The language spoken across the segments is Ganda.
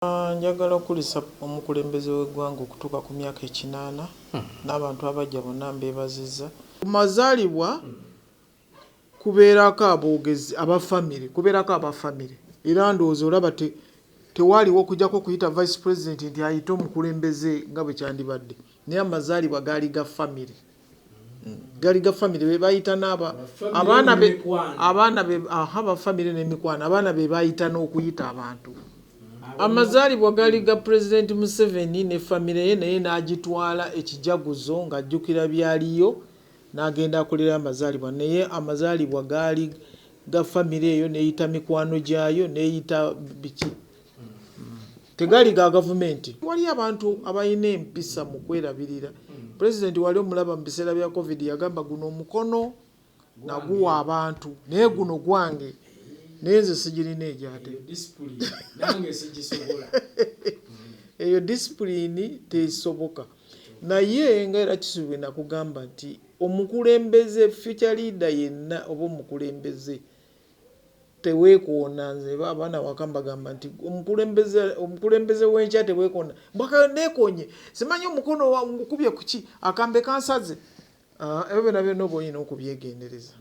Njagala okukulisa omukulembeze w'eggwanga okutuuka ku myaka 80 n'abantu abajja bonna mbeebazizza. Ku mazaalibwa kubeerako aboogezi aba famire, kubeerako aba famire era ndowooza olaba tewaaliwo okuggyako okuyita vice president nti ayite omukulembeze nga bwe kyandibadde, naye amazaalibwa gaali ga famire. Gaali ga famire be bayita n'aba abaana be abaana be aha ba famire n'emikwano, abaana be bayita n'okuyita abantu. Amazaalibwa gaali ga Pulezidenti Museveni ne famire ye, naye n'agitwala ekijaguzo ng'ajjukira byaliyo n'agenda akolerayo amazaalibwa, naye amazaalibwa gaali ga famire eyo n'eyita mikwano gyayo n'eyita biki, tegaali ga gavumenti. Waliyo abantu abalina empisa mu kwerabirira. Pulezidenti wali omulaba mu biseera bya COVID yagamba guno omukono naguwa abantu naye guno gwange, naye nze sigirina egyate. Eyo disipulini tesoboka. Naye nga era Kisubi bwe nakugamba nti omukulembeze future leader yenna oba omukulembeze teweekoona. Nze abaana waka mbagamba nti omukulembeze w'enkya teweekoona. Mbwaka neekoonye simanyi omukono ngukubye ku ki, akambe kansaze. Ebyo byonna byonna oba olina okubyegendereza.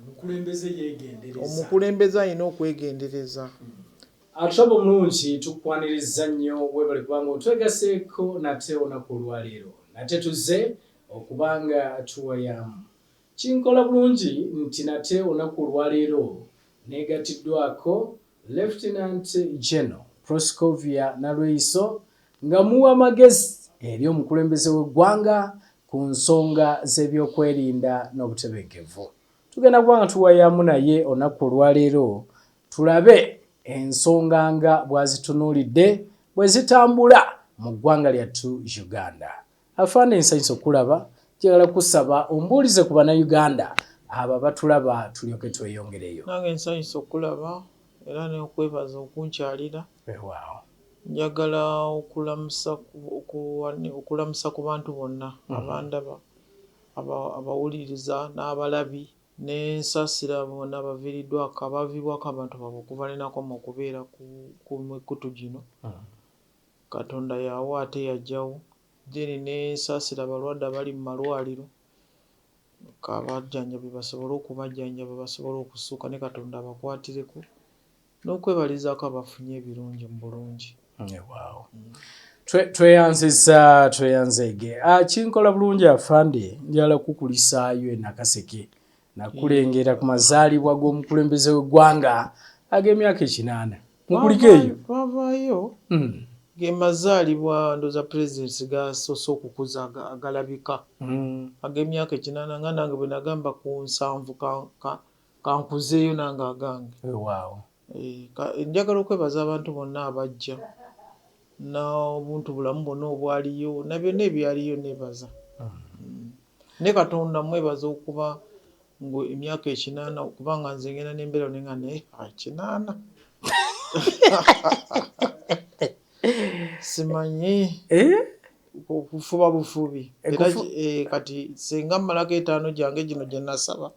Omukulembeze alina okwegendereza. Atulaba omulungi tukwaniriza nnyo, weebale kubanga otwegaseeko nate olunaku olwaleero. Nate tuzze okubanga tuwayamu. Kinkola bulungi nti nate olunaku olwaleero neegatiddwako Lieutenant General Proscovia Nalweyiso nga muwa amagezi eri omukulembeze w'eggwanga ku nsonga z'ebyokwerinda n'obutebenkevu. Tugenda kuba nga tuwayamu naye olunaku olwaleero tulabe ensonga nga bw'azitunuulidde bwe zitambula mu ggwanga lyattu Uganda. Afande, nsanyuse okulaba, njagala kusaba ombuulize ku bannayuganda abo abatulaba tulyoke tweyongereyo. Nange nsanyuse okulaba era n'okwebaza okunkyalira. Weewaawo. Njagala okulamusa ku bantu bonna abandaba, abawuliriza n'abalabi, n'ensaasira bonna abaviiriddwako abaviibwako abantu baabwe okuva lwe nakoma okubeera ku mikutu gino. Katonda y'awa ate y'aggyawo. Then n'ensaasira abalwadde abali mu malwaliro, kabajjanjabi basobole okubajjanjaba basobole okussuuka ne Katonda abakwatireko, n'okwebalizaako abafunye ebirungi mu bulungi. Weewaawo. Tweyanzizza tweyanzeege. Kinkola bulungi afande, njagala kukulisaayo e Nakaseke nakulengera ku mazaalibwa g'omukulembeze w'eggwanga ag'emyaka 80. Mukulike eyo. Twavaayo ge mazaalibwa ndowooza pulezidenti gasoose okukuza agalabika ag'emyaka 80, nga nange bwe nagamba ku 70 kankuzeeyo nange agange. Weewaawo. Njagala okwebaza abantu bonna abajja n'obuntu bulamu bwonna obwaliyo na byonna ebyaliyo neebaza. Ne Katonda mwebaza okuba nga emyaka 80, kubanga nze ngenda n'embeera ne nga naye 80 simanyi okufuba bufubi. Era kati singa mmalako 5 gyange gino gye nasaba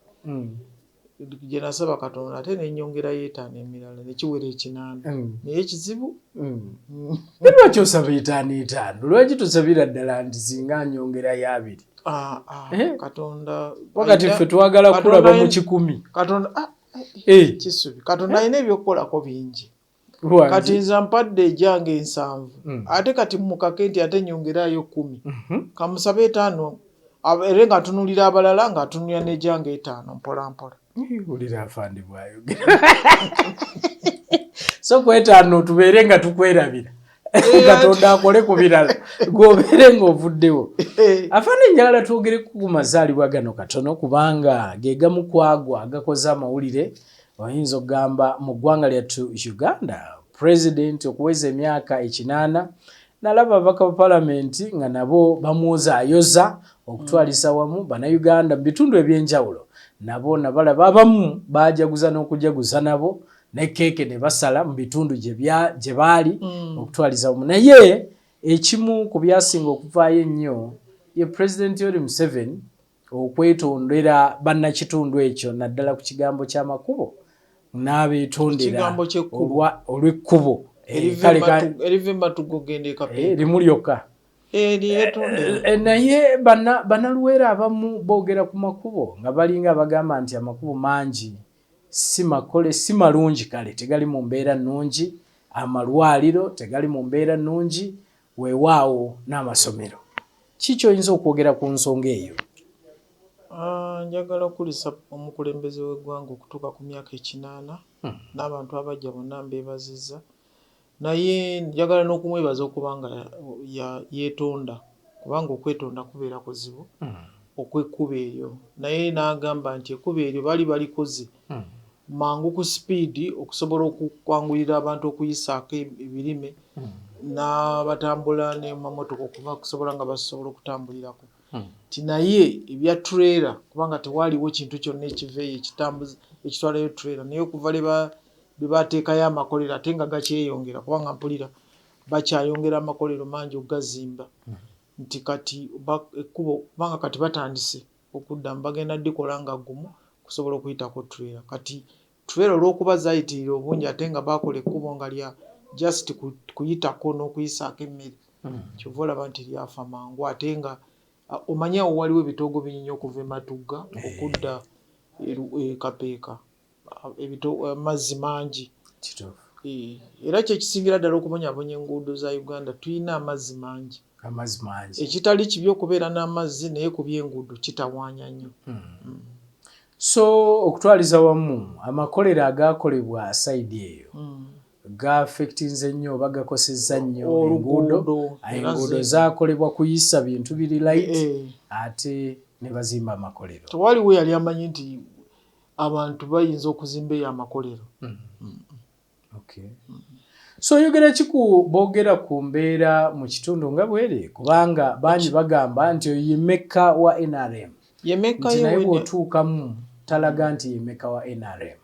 gye nasaba Katonda, ate ne nnyongerayo 5 emirala ne kiwera 80. Naye ekizibu Lwaki osaba 5 5? Lwaki tosabira ddala nti singa nnyongerayo 2? Katonda Wakati ffe twagala kulaba mu 100. Katonda Kisubi, Katonda alina ebyokukolako bingi. Kati nze mpadde egyange 70, ate kati mukake nti ate nnyongerayo 10. Kamusabe 5 era ng'atunuulira abalala ng'atunuulira n'egyange 5 mpola mpola. Wulira afande bw'ayogera. So ku 5 tubeere nga tukwerabira. Katonda akole ku birala gw'obeere ng'ovuddewo. Afande, njagala twogere ku mazaalibwa gano katono kubanga ge gamu ku ago agakoze amawulire oyinza okugamba mu ggwanga lyattu Uganda. Pulezidenti okuweza emyaka 80 nalaba ababaka ba palamenti nga nabo bamwozaayoza okutwalisa wamu bannayuganda mu bitundu ebyenjawulo nabo nabalaba abamu baajaguza n'okujaguza nabo ne keeke ne basala mu bitundu gye baali okutwaliza wamu. Naye ekimu ku byasinga okuvaayo ennyo ye Pulezidenti Yoweri Museveni okwetondera bannakitundu ekyo naddala ku kigambo ky'amakubo n'abeetondera olw'ekkubo. Eriva ematuga ogenda ekapeeka. Limu lyokka. Naye bannaluweero abamu boogera ku makubo nga balinga abagamba nti amakubo mangi si makole, si malungi, kale tegali mu mbeera nnungi, amalwaliro tegali mu mbeera nnungi, weewaawo n'amasomero. Ki ky'oyinza okwogera ku nsonga eyo? Njagala okulisa omukulembeze w'eggwanga okutuuka ku myaka 80 n'abantu abajja bonna mbeebazizza, naye njagala n'okumwebaza okuba nga yeetonda, kubanga okwetonda kubeera kuzibu okw'ekkubo eryo, naye n'agamba nti ekkubo eryo baali balikoze mangu ku sipiidi okusobola okwanguyira abantu okuyisaako ebirime n'abatambula n'emamotoka okuba kusobola nga basobola okutambulirako. Nti naye ebya trailer, kubanga tewaaliwo kintu kyonna ekiva eyo ekitambuza ekitwalayo trailer, naye okuva lwe bateekayo amakolero ate nga gakyeyongera, kubanga mpulira bakyayongera amakolero mangi okugazimba, nti kati ekkubo, kubanga kati batandise okuddamu bagenda ddikola nga ggumu okusobola okuyitako trailer. Kati trailer olw'okuba zaayitirira obungi ate nga baakola ekkubo nga lya just kuyitako n'okuyisaako emmere, kyova olaba nti lyafa mangu. Ate nga omanyi awo waliwo ebitoogo bingi nnyo okuva e Matugga okudda e Kapeeka, amazzi mangi. Era kyekisingira ddala okubonyaabonya enguudo za Uganda, tulina amazzi mangi. Amazzi mangi. Ekitali kibi okubeera n'amazzi, naye ku by'enguudo kitawaanya nnyo. So okutwaliza wamu, amakolero agaakolebwa side eyo gaaffectinze nnyo oba gakosezza nnyo enguudo. Enguudo zaakolebwa kuyisa bintu biri light, ate ne bazimba amakolero. Tewaliwo yali amanyi nti abantu bayinza okuzimba eyo amakolero. Okay. So oyogera ki ku boogera ku mbeera mu kitundu nga bweri, kubanga bangi bagamba nti oyo ye mekka wa NRM, ye mekka nti naye bw'otuukamu talaga nti ye mekka wa NRM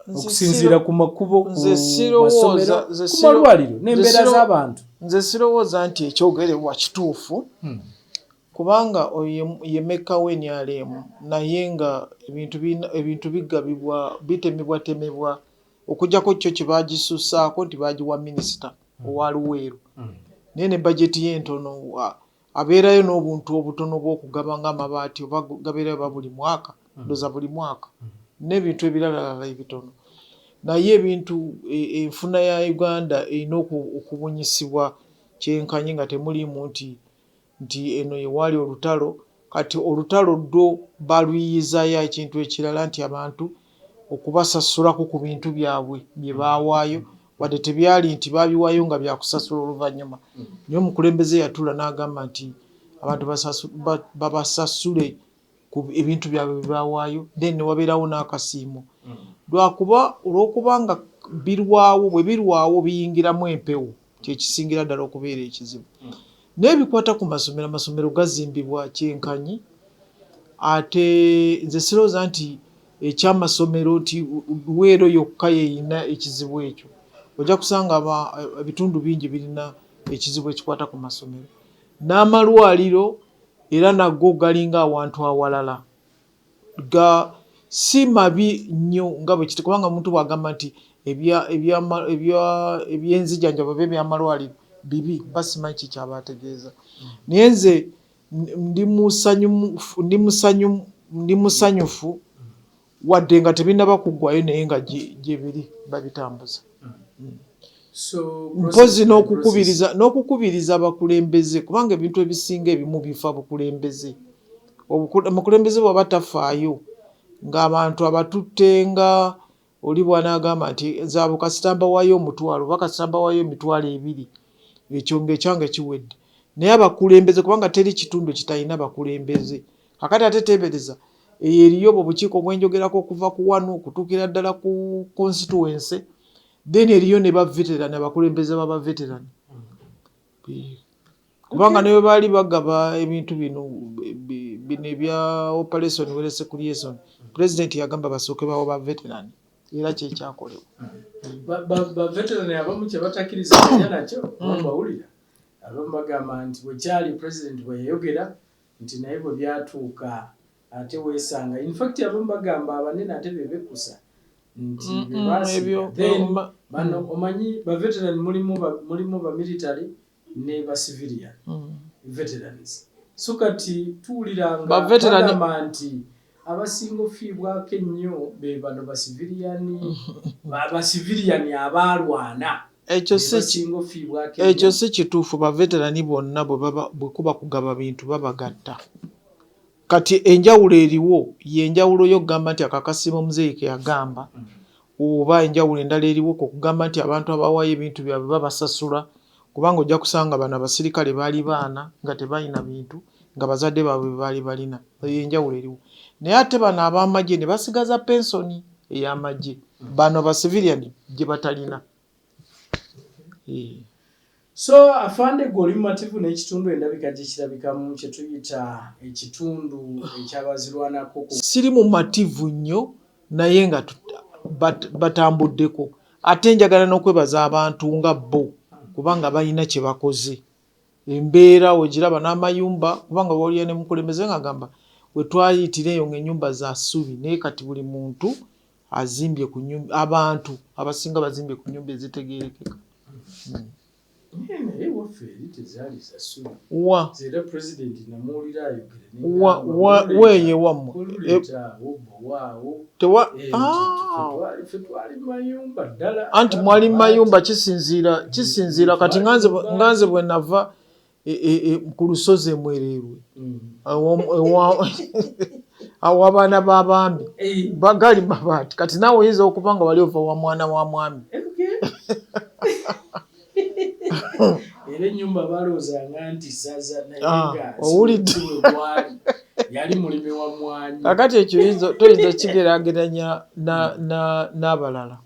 okusinziira ku makubo, ku masomero, ku malwaliro n'embeera z'abantu? Nze sirowooza nti ekyogerebwa kituufu, kubanga oyo ye mekka wa NRM, naye nga ebintu bigabibwa, bitemebwatemebwa, okuggyako kyo kye baagisusaako nti baagiwa minisita owa Luweero, naye ne bajeti ye ntono. Abeerayo n'obuntu obutono bw'okugaba ng'amabaati, oba gabeerayo ba buli mwaka, ndowooza buli mwaka, n'ebintu ebiralalala ebitono. Naye ebintu, enfuna ya Uganda erina okubunyisibwa kyenkanyi nga temuliimu nti eno yewaali olutalo. Kati olutalo lwo baluyiyizaayo ekintu ekirala nti abantu okubasasulako ku bintu byabwe bye baawaayo, wadde tebyali nti baabiwaayo nga byakusasula oluvannyuma, naye omukulembeze yatuula n'agamba nti abantu babasasule ku ebintu byabwe bye baawaayo, then ne wabeerawo n'akasiimo. Lwakuba olw'okubanga birwawo, bwe birwawo biyingiramu empewo, kyekisingira ddala okubeera ekizibu. N'ebikwata ku masomero, amasomero gazimbibwa kyenkanyi. Ate nze sirowooza nti ekyamasomero nti Luweero yokka yeyina ekizibu ekyo. Ojja kusanga ebitundu bingi birina ekizibu ekikwata ku masomero n'amalwaliro, era nago galinga awantu awalala ga si mabi nnyo nga bwe kiti, kubanga omuntu bw'agamba nti ebyenzijanjaba oba ebyamalwaliro bibi, mba simanyi ki kyaba ategeeza. Naye nze ndi musanyufu wadde nga tebinnaba kuggwayo, naye nga gye biri babitambuza. Mpozi n'okukubiriza abakulembeze, kubanga ebintu ebisinga ebimu bifa bukulembeze. Omukulembeze bw'aba tafaayo ng'abantu abatutte, nga oli bw'anaagamba nti nze abo kasita mbawaayo 1000 oba kasita mbawaayo 20,000, ekyo ng'ekyange kiwedde. Naye abakulembeze, kubanga teri kitundu kitalina bakulembeze. Kakati ate teebereza eyo eriyo obwo obukiiko bwenjogerako okuva ku wano okutuukira ddala ku constituency, then eriyo ne ba veteran, abakulembeze baba veteran, kubanga ne bwe baali bagaba ebintu bino ebya Operation Wealth Creation, President yagamba basooke bawa ba veteran, era kyekyakolebwa. Ba veteran abamu kye batakkiriziganya nakyo, bawulira abamu bagamba nti bwekyali President bwe yayogera nti, naye bwe byatuuka ate weesanga, infact abamu bagamba abanene ate be bekkusa nti be baasinga. Then Bano omanyi ba veteran mulimu ba military ne ba civilian veterans. So kati tuwuliranga bagamba nti abasinga ofiibwako ennyo be bano ba civilian, ba civilian abaalwana. Ekyo si kituufu. Ba veterani bonna bwe kuba kugaba bintu babagatta. Kati enjawulo eriwo yenjawulo y'okugamba nti akakasiimo muzeeyi ke yagamba, oba enjawulo endala eriwo kwe kugamba nti abantu abawaayo ebintu byabwe babasasula, kubanga ojja kusanga bano abasirikale baali baana nga tebalina bintu nga bazadde baabwe baali balina. Eyo enjawulo eriwo. Naye ate bano ab'amagye ne basigaza pensoni ey'amagye, bano ba civilian gye batalina. So afande, gwe oli mumativu n'ekitundu endabika gye kirabikamu, kye tuyita ekitundu ekyabazirwanako? Siri mumativu nnyo, naye nga batambuddeko. Ate njagala n'okwebaza abantu nga bo, kubanga balina kye bakoze. Embeera ogiraba n'amayumba, kubanga waliyo ne mukulembeze nga agamba we twayitira eyo ng'ennyumba za ssubi, naye kati buli muntu azimbye ku nyumba, abantu abasinga bazimbye ku nyumba ezitegeerekeka. Naye waffe eri tezaali za ssubi. Wa? Era pulezidenti namuwulira ayogere. Weeye wammwe? Waawo. Tewa? Ffe twali mayumba ddala. Anti mwali mayumba, kisinziira kati nga nze bwe nava ku lusozi emwereerwe awo abaana b'abaami gali mabaati. Kati naawe oyinza okuba nga wali ova wa mwana wa mwami. Era ennyumba balowoozanga nti saza, naye nga Owulidde. si bwe gwali, yali mulimi wa mwanyi. Kakati ekyo toyinza kigeraageranya n'abalala.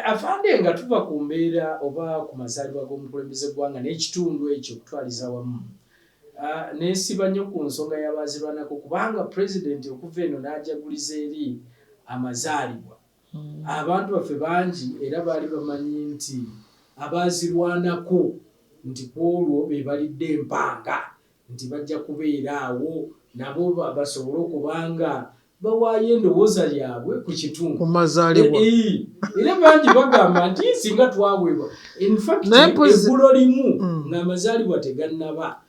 Afande, nga tuva ku mbeera oba ku mazaalibwa g'omukulembeze ggwanga n'ekitundu ekyo okutwaliza wamu, neesiba nnyo ku nsonga y'abazirwanako, kubanga pulezidenti okuva eno n'ajaguliza eri amazaalibwa, abantu baffe bangi era baali bamanyi nti abazirwanako nti ku olwo be balidde empanga, nti bajja kubeera awo nabo basobole okubanga bawaayo endowooza yaabwe ku kitundu. Ku mazaalibwa. Era bangi bagamba nti singa twaweebwa, in fact eggulo limu ng'amazaalibwa tegannaba,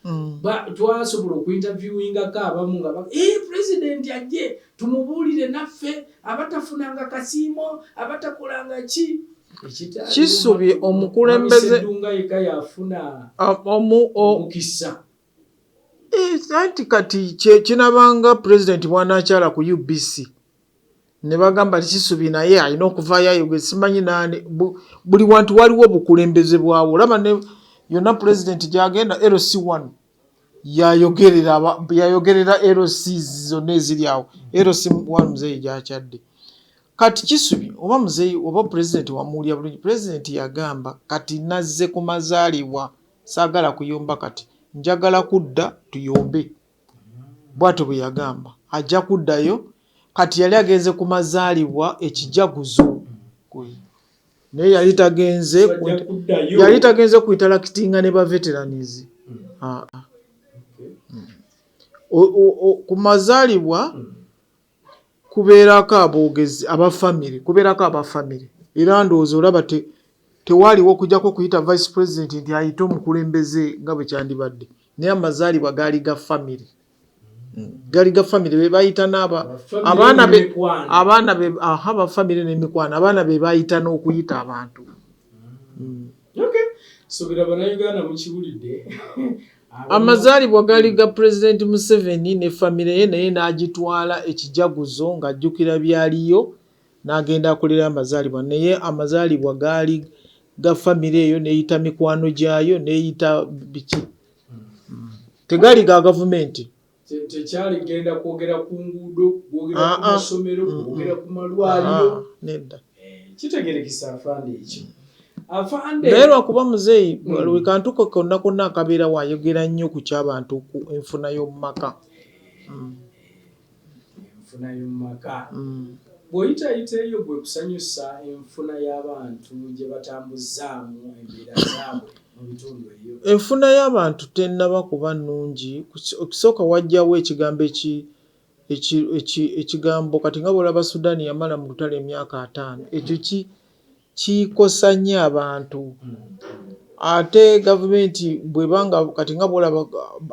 twasobola okuinterviewingako abamu nga pulezidenti ajje tumubuulire naffe abatafunanga kasiimo, abatakolanga ki. Kisubi omukulembeze Ddunga yekka yafuna omukisa. Anti kati kinabanga pulezidenti bw'anaakyala ku UBC ne bagamba nti Kisubi naye alina okuvaayo ayogere, simanyi naani. Buli wantu waliwo obukulembeze bwawo. Olaba ne yonna pulezidenti gy'agenda, LC1 yayogerera LCs zonna eziri awo. LC1 muzeeyi gyakyadde. Kati Kisubi oba muzeeyi oba pulezidenti wamuwulira bulungi, pulezidenti yagamba, "Kati nazze ku mazaalibwa, saagala kuyomba, kati njagala kudda tuyombe." Bw'atyo bwe yagamba, ajja kuddayo. Kati yali agenze ku mazaalibwa ekijaguzo, naye yali tagenze Bajja kuddayo. yali tagenze kuinteractinga ne ba veterans. Ah, ah. Ku mazaalibwa kubeerako aboogezi abafamire, kubeerako abafamire. Era ndowooza olaba tewaaliwo okujjako okuyita vice president nti ayite omukulembeze nga bwe kyandibadde, naye amazaalibwa gaali ga famire, gali ga famire, be bayita n'aba Abafamire abaana be n'emikwano. Abaana be, aha, abafamire n'emikwano, abaana be bayita n'okuyita abantu. Okay. Suubira bannayuganda mukiwulidde. Amazaalibwa gaali ga Pulezidenti Museveni ne famire ye, naye n'agitwala ekijaguzo ng'ajjukira byaliyo, n'agenda akolera amazaalibwa, naye amazaalibwa gaali ga famire eyo, n'eyita mikwano gyayo, n'eyita biki, tegaali ga gavumenti. Tekyali genda kwogera ku nguudo, kwogera ku Ah, ah. masomero, kwogera ku malwaliro. Ah, nedda. Kitegerekesa afande ekyo, afande. Naye lwakuba muzeeyi buli kantu ko konna konna akabeera waayogera nnyo ku ky'abantu, ku enfuna y'omu maka. Enfuna y'omu maka. Bw'oyitayita eyo, gwe kusanyusa enfuna y'abantu gye batambuzaamu embeera zaabwe mu bitundu eyo? Enfuna y'abantu tennaba kuba nnungi. Okusooka wajjawo ekigambo ekigambo kati nga bw'olaba Sudan yamala mu lutalo emyaka 50, ekyo ki Kikosa nnyo abantu. Ate gavumenti bwebanga kati nga bwolaba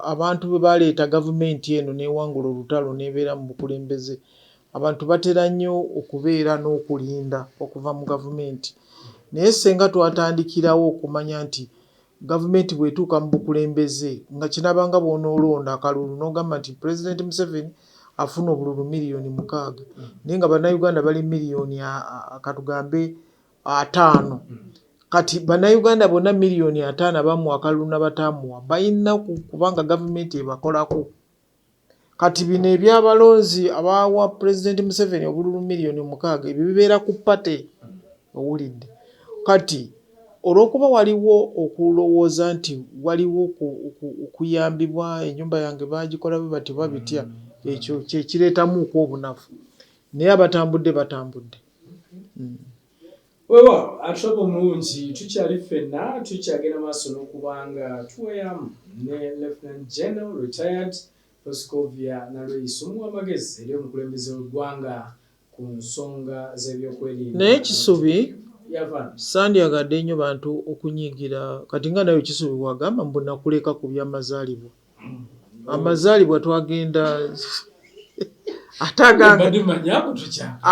abantu bwe baleeta gavumenti eno n'ewangula olutalo n'ebeera mu bukulembeze, abantu batera nnyo okubeera n'okulinda okuva mu gavumenti. Naye senga twatandikirawo okumanya nti gavumenti bw'etuuka mu bukulembeze, nga kinabanga bw'onoolonda akalulu n'ogamba nti Pulezidenti Museveni afuna obululu 6 miliyoni, naye nga Bannayuganda bali 50 miliyoni. Kati Bannayuganda bonna 50 miliyoni abamuwa akalulu n'abataamuwa balina kubanga gavumenti ebakolako. Kati bino ebyabalonzi abawa Pulezidenti Museveni obululu 6 miliyoni, ebyo bibeera ku party, owulidde? Kati olw'okuba waliwo okulowooza nti waliwo okuyambibwa, ennyumba yange baagikola bwe bati babitya, ekyo kyekireetamuuku obunafu, naye abatambudde batambudde. Weewaawo, ate omulungi, tukyali ffenna tukyagenda maaso n'okubanga tuweyamu ne Lieutenant General Retired Proscovia Nalweyiso, omuwa amagezi eri omukulembeze w'eggwanga ku nsonga z'ebyokwerinda. Naye Kisubi, Yavana. sandyagadde nnyo bantu okunyiigira kati nga nawe Kisubi bwagamba mbu nakuleka ku byamazaalibwa. Amazaalibwa twagenda ate agange Mbadde manyi ako tukyaka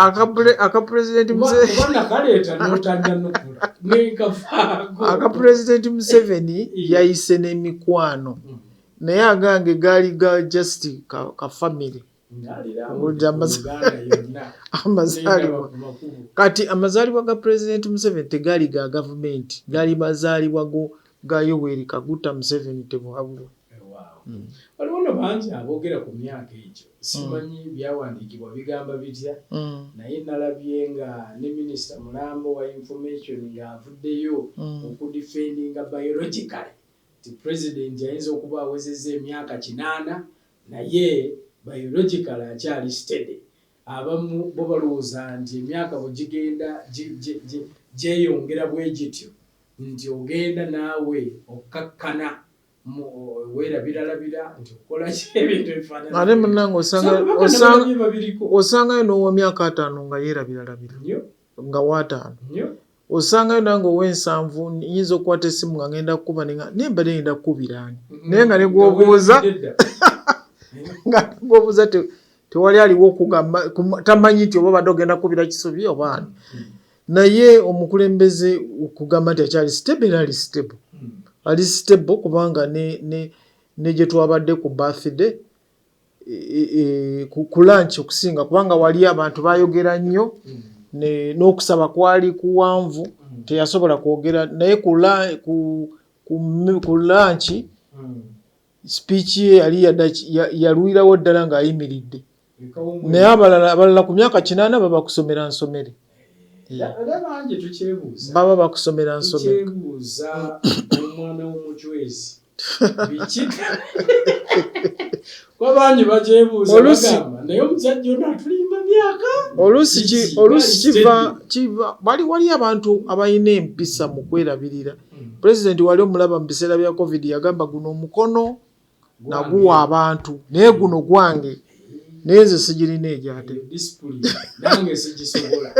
aka Pulezidenti Museveni, kuba nakaleeta n'otanyanukula nenkafaako. Aka Pulezidenti Museveni yayise n'emikwano, naye agange gaali ga just ka family. Owulira amazaalibwa, kati amazaalibwa ga Pulezidenti Museveni tegaali ga gavumenti, gaali mazaalibwa ga Yoweri Kaguta Museveni Tebuhabulwa. Waliwo no bangi aboogera ku myaka egyo, simanyi byawandiikibwa bigamba bitya, naye nalabye nga ne Minisita Mulambo wa Information ng'avuddeyo okudefendinga biologically nti President ayinza okuba awezezza emyaka 80, naye biological akyali steady. Abamu bo balowooza nti emyaka bwe gigenda gyeyongera bwe gityo, nti ogenda naawe okkakkana, weerabiralabira nti okola ki, ebintu ebifaanana. Ate munnange Nalabye babiriko. Osangayo n'ow'emyaka 50 nga yeerabiralabira. Nnyo. Nga waataano. Nnyo. Osangayo nange ow'ensanvu nyinza okukwata essimu nga ngenda kukuba, naye mbadde ngenda kukubira ani, naye nga ne gwobuuza Nga weerabidde dda. nga gwobuuza tewali aliwo okugamba tamanyi nti oba obadde ogenda kukubira Kisubi oba ani. Naye omukulembeze okugamba nti akyali stable, era ali stable, ali stable, kubanga ne gye twabadde ku birthday, ku lunch okusinga, kubanga wali abantu bayogera nnyo n'okusaba kwali kuwanvu, teyasobola kwogera. Naye ku lunch speech ye yali yalwirawo ddala ng'ayimiridde. Naye abalala ku myaka 80 baba kusomera nsomere. Era bangi tukyebuuza. Baba bakusomera nsomere. Tukyebuuza omwana w'omucwezi biki, kuba bangi bakyebuuza, bagamba naye omusajja ono atulimba myaka. Oluusi Biki? Oluusi Bali kiva wali abantu abalina empisa mu kwerabirira. Pulezidenti wali omulaba mu biseera bya COVID yagamba, "Guno omukono naguwa abantu, naye guno gwange, naye nze sigirina egyate." Eyo discipline nange sigisobola.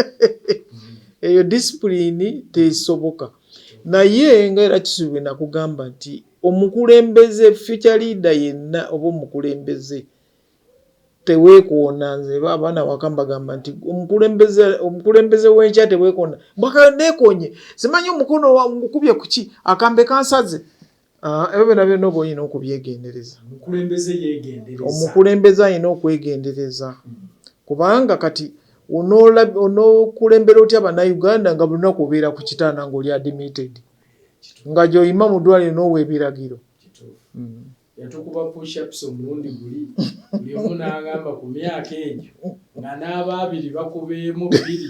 Eyo discipline tesoboka. Naye nga era Kisubi nakugamba nti omukulembeze, future leader yenna oba omukulembeze, teweekoona. Nze abaana waka mbagamba nti omukulembeze w'enkya teweekoona. Mbwaka neekoonye, simanyi omukono ngukubye kuki, akambe kansaze. Ah, ebyo byonna byonna oba olina okubyegendereza. Omukulembeze yeegendereza. Omukulembeze alina okwegendereza, kubanga kati onookulembera otya Bannayuganda nga buli lunaku obeera ku kitanda ng'oli admitted, nga gy'oyima mu ddwaliro n'owa ebiragiro? Kituufu. Yatukuba pushups omulundi guli, buli omu n'agamba ku myaka egyo nga n'abaabiri bakubeemu bbiri.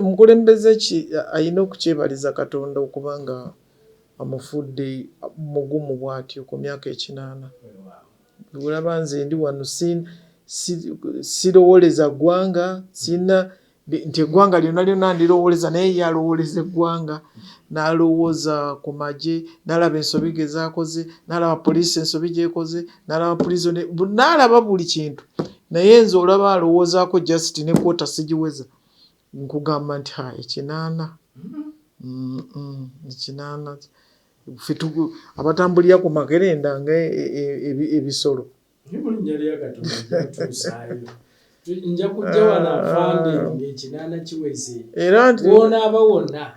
Omukulembeze ki alina okukyebaliza Katonda okuba nga amufudde mugumu bw'atyo ku myaka 80. Olaba nze ndi wano sirowooleza ggwanga, sina nti eggwanga lyonna lyonna ndirowooleza, naye ye alowooleza eggwanga, n'alowooza ku magye, n'alaba ensobi ge zaakoze, n'alaba poliisi ensobi gy'ekoze, n'alaba prison, n'alaba buli kintu. Naye nze olaba alowoozaako just ne kwota sigiweza. Nkugamba nti ha, 8 8, ffe abatambulira ku makerenda nga ebisolo. Naye mu linnya lya Katonda nja kutuusaayo. Nja kujja wano afande ng'ekinaana kiweze. Era nti Woonaaba wonna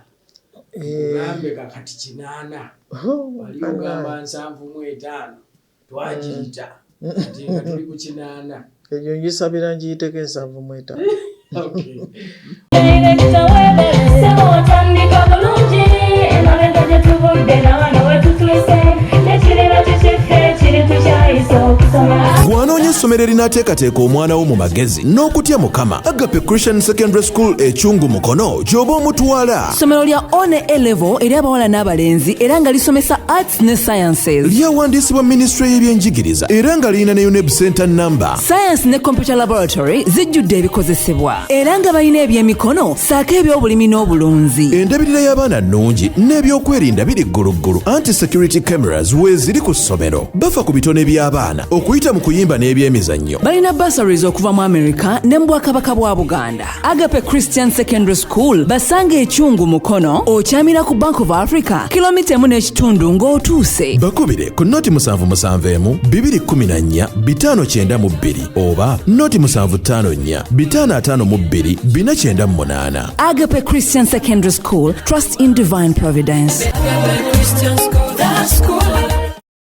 Eh, kugambe kakati 80. Oh, Wali bannange. ogamba 75 twagiyita, kati nga tuli ku 80. Egyo ngisabira ngiyiteko 75. Okay. Ssebo otandika bulungi, emabega gye tuvudde nawano we tutuuse, nekiriro kikiffe kiri tukyayisa okusoma. Gwanoonya essomero erinaateekateeka omwana wo mu magezi n'okutya Mukama, Agape Christian Secondary School Ekyungu Mukono gy'oba omutwala. Ssomero lya O ne A level eri abawala n'abalenzi, era nga lisomesa arts ne sciences. Lyawandiisibwa minisitule y'ebyenjigiriza era nga lirina ne UNEB center number. Science ne computer laboratory zijjudde ebikozesebwa, era nga balina ebyemikono ssaako ebyobulimi n'obulunzi. Endabirira y'abaana nnungi n'ebyokwerinda biri gguluggulu, anti security cameras weeziri ku ssomero. Bafa ku bitone by'abaana okuyita mu kuyimba n'ebyemizannyo. Balina bursaries okuva mu America ne mu Bwakabaka bwa Buganda. Agape Christian Secondary School basanga Ekyungu Mukono, okyamira ku Bank of Africa, kilomita 1.5 ng'otuuse. Bakubire ku 077 214 592 oba 0754 552 498. Agape Christian Secondary School, trust in divine providence. Christian school, the school.